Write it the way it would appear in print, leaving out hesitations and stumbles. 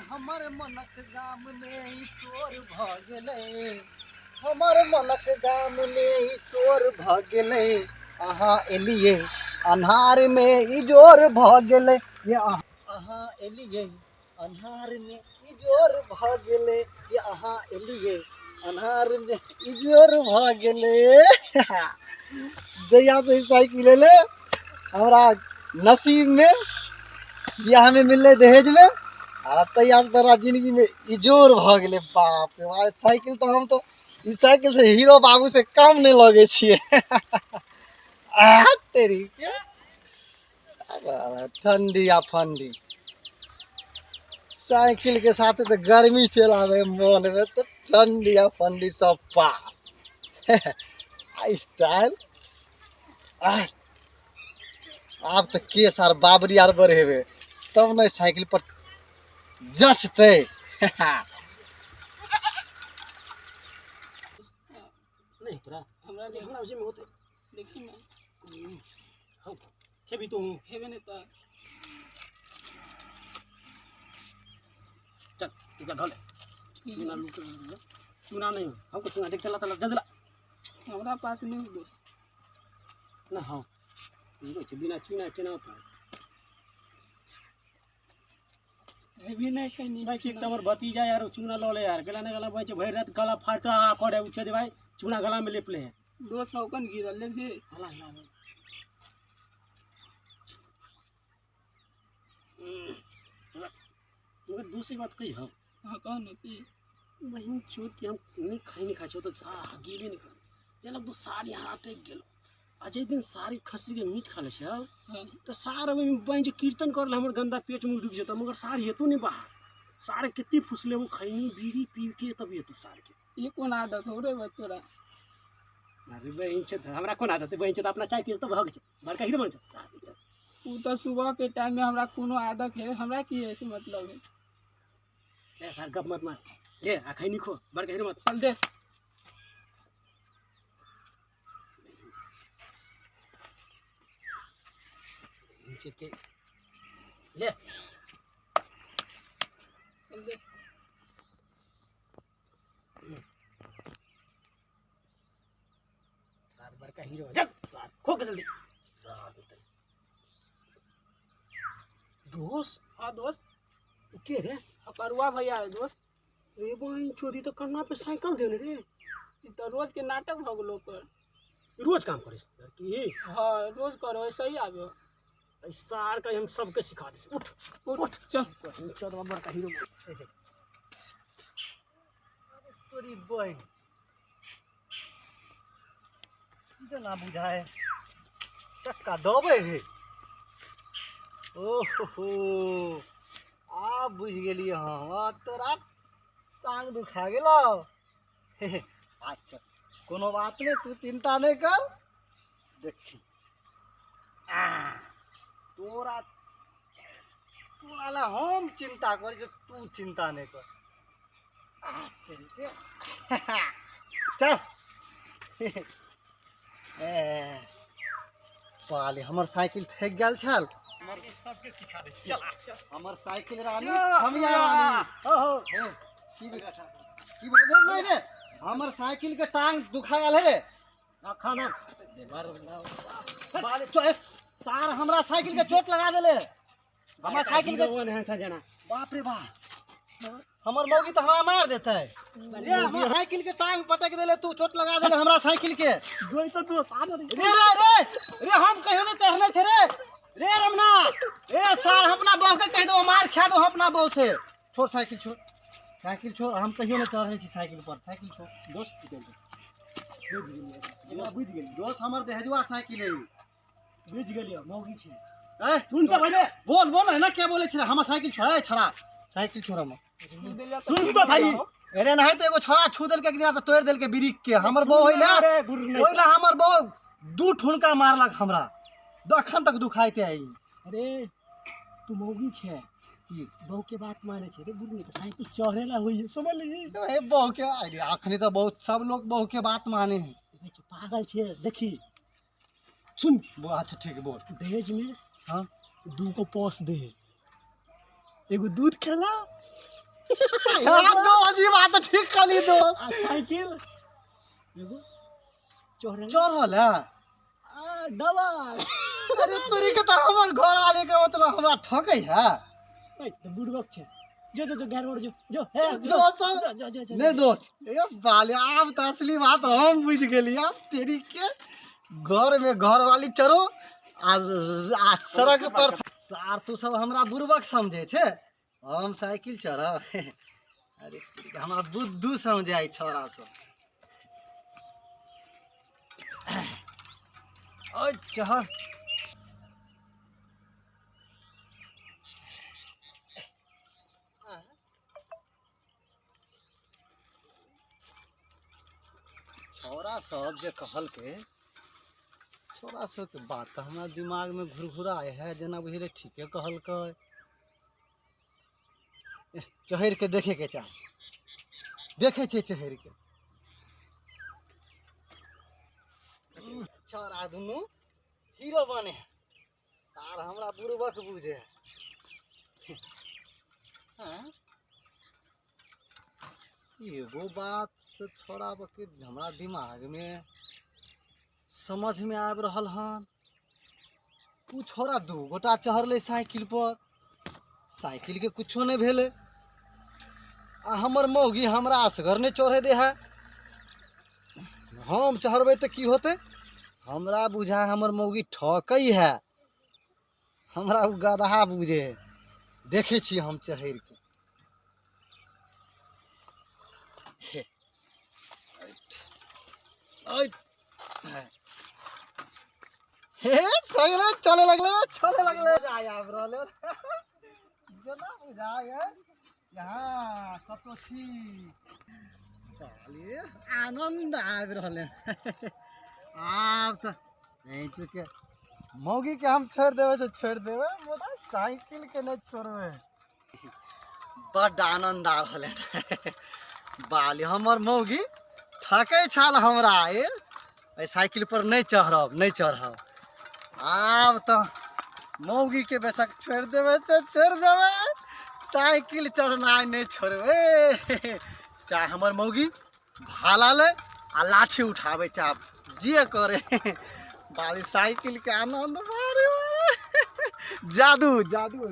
हमर मनक गाममे ई शोर भऽ गेलै, हमर मनक गाममे ई शोर भऽ गेलै। अहाँ एलियै अन्हारमे इजोर भऽ गेलै। ये अहाँ एलियै अन्हारमे इजोर भऽ गेलै। ये अहाँ एलियै अन्हारमे इजोर भऽ गेलै। जहियासँ ई साइकिल एलै हमरा नसीबमे, बियाहमे मिललै दहेजमे, आ तहियासँ तऽ हमरा जिनगीमे इजोर भऽ गेलै। बाप रे बाप, साइकिल तऽ हम तऽ ई साइकिलसँ हीरो बाबूसँ कम नहि लगै छियै। आ तेरी के ठण्डी आ फण्डी साइकिलके साथे तऽ गर्मी चलि आबै मोनमे, तऽ ठण्डी आ फण्डी सब पार। आ स्टाइल आब तऽ केस आर बाबरी आर बढ़ेबै तब ने साइकिल पर जचतै। नहीं तोरा हमरा नहीं, हमरा उसी में होते। देखी ना। हौ खेबी तू? खेबे नहीं तो। चल इनका धो ले। चूना लूट चूना नहीं हो हमको, चूना देख। चला चला जल्दी ला। हमरा पास नहीं हो दोस्त। ना हाँ ई कहै छै बिना चूना केना होता। हेबी नहीं खैनी। भाई एक तऽ हमर भतीजा यार चूना लऽ ले यार, गेला नहि गेला भाई भरि रात गला फाड़ कऽ आ करे उठे दे भाई, चूना गला में लेप ले है। दोस्त हौकन गिरल ले भी। हला हला। मगर दूसरी बात कही हो? हाँ कहो ना की। बहिन चोत के हम नहीं खाई नहीं खाइ छौ तऽ सारा गेबे नहीं करू जेना तू सार यहाँ अटकि गेलो आ जाहि दिन सारी खस्सी के मीट खा लै छै तऽ सार ओहिमे बनि जे कीर्तन करल हमर गन्दा पेटमे रुकि जेतौ, मगर सार हेतौ नहि बाहर। सार कते फुसलेबो खैनी बीड़ी पी के तब हेतौ सारके। ई कोन आदत हो रे बा तोरा? अरे बहिन छै तऽ हमरा कोन आदत है? बहिन छै तऽ अपना चाय पी तऽ भऽ गेल छै, बड़का हीरो बन छै सार ई तऽ। उ तऽ सुबह के टाइम में हमरा कोनो आदत है, हमरा की ऐसे मतलब है। ए सार गप मत मार, ले आ खैनी खो, बड़का हीरो मत। चल दे। बहिन छै के ले। चल दे। सार बड़का हीरो जा, सार खो के जल्दी सार ई। दोस्त। हाँ दोस्त। उ के रे? हाँ, करुआ भैया है दोस्त। रे बहिन चोदी तऽ कन्ना पे साइकिल देने रे। ई तऽ रोज के नाटक भऽ गेलो ओकर। रोज काम करे छै की? हाँ रोज करो, ऐसे ही आबो। ऐ सार के हम सबके सिखा दे। उठ। उठ चल। बहिन चोद बड़का हीरो। तोरी बहिन जेना बुझाए चक्का दबै हे। ओहो आब बुझि गेलियै हम, आ तोरा टांग दुखा गेलौ। अच्छा कोनो बात नहि, तू चिंता नहि कर। देखी आ तोरा तोरा ला हम चिंता करै छी, तू चिंता नहि कर। आ तेरी के। चल ए पाले हमर साइकिल थकि गेल छल। सबके सिखा दे चल। हमर साइकिल रानी छमिया रानी। हो हे की की बोल नहीं रे, हमर साइकिल के टांग दुखा गेल है रे। खाना बाले तो सार हमरा साइकिल के चोट लगा देले। हमरा साइकिल के वन है जना। बाप रे बाप, हमर मौगी तऽ हमरा मार देतै। रे हमरा साइकिल के टांग पटक देले, तू चोट लगा देले हमरा साइकिल के। दोई तो दोस्त आ रे। रे रे रे रे हम कहियो नहीं चढ़ले छे रे। रे रमना ए सार हम अपना बहू के कहि दो मार खा दो अपना बहू से। छोड़ साइकिल, छोड़ साइकिल छोड़, हम कहियो नहीं चढ़ले छी साइकिल पर। साइकिल छोड़ दोस्त बुझ गेलियै, बुझ गेलियै दोस्त हमर दहेजुआ साइकिल है। बुझ गेलियै मौगी छै। ए सुन तऽ पहिले। बोल बोल है ना क्या बोले छे? हमर साइकिल छोड़ ए छड़ा, साइकिल छोड़ हमर। सुन तो सही। अरे नहीं तो एगो छोड़ा छू देलके एक दिना तो तोड़ देलके ब्रिक के। हमर बहू होइला अरे बुर नहीं। ओइला हमर बहू दू ठुनका मारलक हमरा, अखन तक दुखाइते है। अरे तू मौगी छै की बहू के बात माने छै रे बुर नहीं, तऽ साइकिल चढ़ेला होइए समझली। ए बहू के अरे अखनी तो बहुत सब लोग बहू के बात माने हैं। पागल छै देखी सुन। अच्छा ठीक बोल। दहेज में हाँ दू को पौस दे, एगो दूध खेला दोस्त ई बात ठीक कहली दोस्त। आ साइकिल एगो चढ़ल चढ़ल है आ डबल। अरे तोरी के तऽ हमर घर वाले के मतलब हमरा ठकै है। ए तऽ बुड़बक छै। जो जो जो गाड़ जो जो हे दोस्त जो जो जो जो नहीं दोस्त ये बाले आब तऽ असली बात हम बुझि गेली। आब तेरी के घर में घर वाली चढ़ो आ सड़क पर सार तू सब हमरा बुड़बक समझे छै, हम साइकिल चढ़ब। अरे हमरा बुद्धू समझाइ छौड़ा सब। ओइ चढ़ छौड़ा सब जे कहलकै, छौड़ा सबके बात तऽ हमरा दिमागमे घुरघुराय है, जेना बुझले ठीके कहलकै। चढ़ि के देखेके चाही, देखै छियै चढ़ि के। छौड़ा दुनू हीरो बने सार हमरा बुड़बक बुझे है। एगो बात छौड़ा के हमरा दिमागमे समझमे आबि रहल हन। ओ छौड़ा दू गोटा चढ़लै साइकिल पर, साइकिलके कुछो नहि भेलै, आ हमर मौगी हमरा असगर नहि चढ़े दे है। हम चढ़बै तऽ की होतै? हमरा बुझाय हमर मौगी ठकै है, हमरा ओ गदहा बुझे है। देखै छी हम चढ़ि के। हे सगले चले लगले चले लगले जाय आबि रहल जेना बुझाय यहाँ कतौ छी। चलिए आनंद आबि रहल। आब तऽ के मौगी के हम छोड़ि देबै से छोड़ि देबै, मुदा साइकिल के नहि छोड़बै। बड्ड आनंद आबि रहल। बाली हमर मौगी ठकै छल हमरा, ए साइकिल पर नहि चढ़ब नहि चढ़ब। आब तऽ मौगी के बेशक छोड़ि देबै से छोड़ि देबै, साइकिल चढ़नाइ नहि छोड़बै। चाहे हमर मौगी भाला लै आ लाठी उठाबै, चाहे जे करे, बाली साइकिल के आनंद बारे बारे जादू जादू।